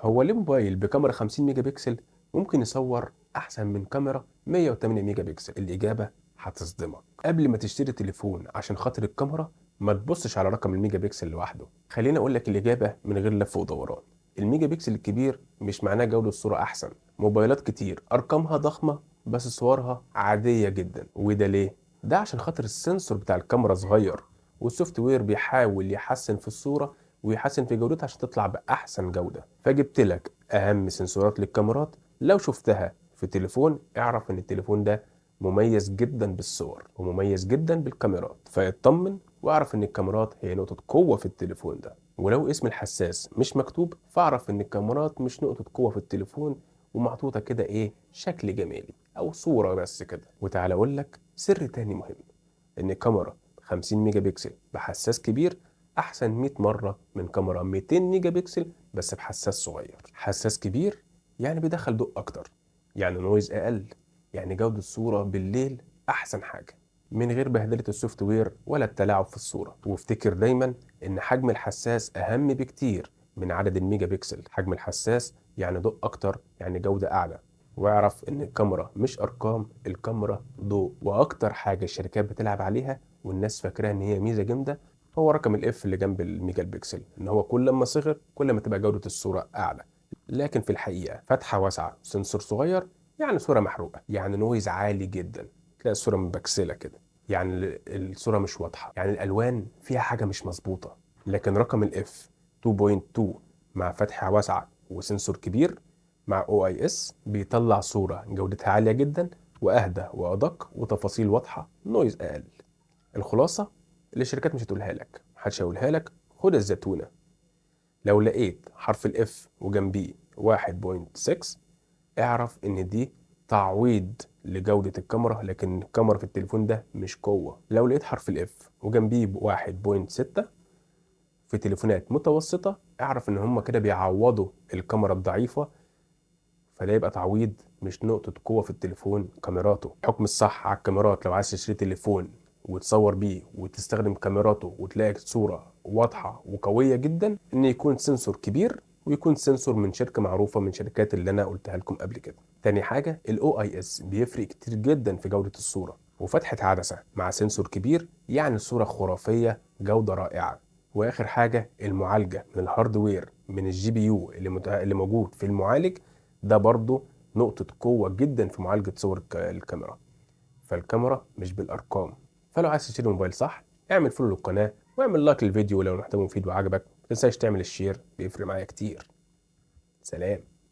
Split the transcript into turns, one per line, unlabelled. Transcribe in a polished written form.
هو ليه موبايل بكاميرا 50 ميجا بكسل ممكن يصور احسن من كاميرا 108 ميجا بكسل؟ الاجابة هتصدمك. قبل ما تشتري تليفون عشان خاطر الكاميرا ما تبصش على رقم الميجا بكسل لوحده. خليني اقول لك الاجابة من غير لف ودوران. الميجا بكسل الكبير مش معناه جوده الصورة احسن. موبايلات كتير ارقامها ضخمة بس صورها عادية جدا. وده ليه؟ ده عشان خاطر ال sensor بتاع الكاميرا صغير، وال software بيحاول يحسن في الصورة ويحسن في جودتها عشان تطلع باحسن جوده. فجبت لك اهم سنسورات للكاميرات، لو شفتها في تليفون اعرف ان التليفون ده مميز جدا بالصور ومميز جدا بالكاميرات، فاطمن واعرف ان الكاميرات هي نقطة قوة في التليفون ده. ولو اسم الحساس مش مكتوب فاعرف ان الكاميرات مش نقطة قوة في التليفون ومحطوطة كده ايه شكل جمالي او صورة بس كده. وتعالى اقول لك سر تاني مهم، ان كاميرا 50 ميجا بكسل بحساس كبير احسن 100 مرة من كاميرا 200 ميجا بكسل بس بحساس صغير. حساس كبير يعني بيدخل ضوء اكتر، يعني noise اقل، يعني جودة الصورة بالليل احسن حاجة من غير بهدلة ال software ولا التلاعب في الصورة. وافتكر دايما ان حجم الحساس اهم بكتير من عدد الميجا بكسل. حجم الحساس يعني ضوء اكتر، يعني جودة اعلى. واعرف ان الكاميرا مش ارقام، الكاميرا ضوء. واكتر حاجة الشركات بتلعب عليها والناس فاكراها ان هي ميزة جامدة هو رقم ال F اللي جنب الميجا بكسل، ان هو كل ما صغر كل ما تبقى جودة الصورة اعلى. لكن في الحقيقة فتحة واسعة sensor صغير يعني صورة محروقة، يعني noise عالي جدا، تلاقي الصورة مبكسلة كده، يعني الصورة مش واضحة، يعني الألوان فيها حاجة مش مظبوطة. لكن رقم ال F 2.2 مع فتحة واسعة و sensor كبير مع OIS بيطلع صورة جودتها عالية جدا واهدى وادق وتفاصيل واضحة، noise اقل. الخلاصة اللي الشركات مش هتقولها لك، محدش هيقولها لك، خد الزتونة. لو لقيت حرف ال F وجنبيه 1.6 اعرف ان دي تعويض لجودة الكاميرا، لكن الكاميرا في التليفون ده مش قوة. لو لقيت حرف ال F وجنبيه 1.6 في تليفونات متوسطة اعرف ان هما كده بيعوضوا الكاميرا الضعيفة، فده يبقى تعويض مش نقطة قوة في التليفون كاميراته. الحكم الصح على الكاميرات، لو عايز تشتري تليفون وتصور بيه وتستخدم كاميراته وتلاقي صورة واضحة وقوية جدا، ان يكون sensor كبير ويكون sensor من شركة معروفة من شركات اللي انا قلتها لكم قبل كده. تاني حاجة ال OIS بيفرق كتير جدا في جودة الصورة، وفتحة عدسة مع sensor كبير يعني الصورة خرافية، جودة رائعة. واخر حاجة المعالجة من ال hardware، من ال GPU اللي موجود في المعالج ده برضو نقطة قوة جدا في معالجة صور الكاميرا. فالكاميرا مش بالأرقام. فلو عايز تشتري موبايل صح اعمل follow للقناة واعمل like للفيديو لو المحتوى مفيد وعجبك، ما تنساش تعمل ال share، بيفرق معايا كتير. سلام.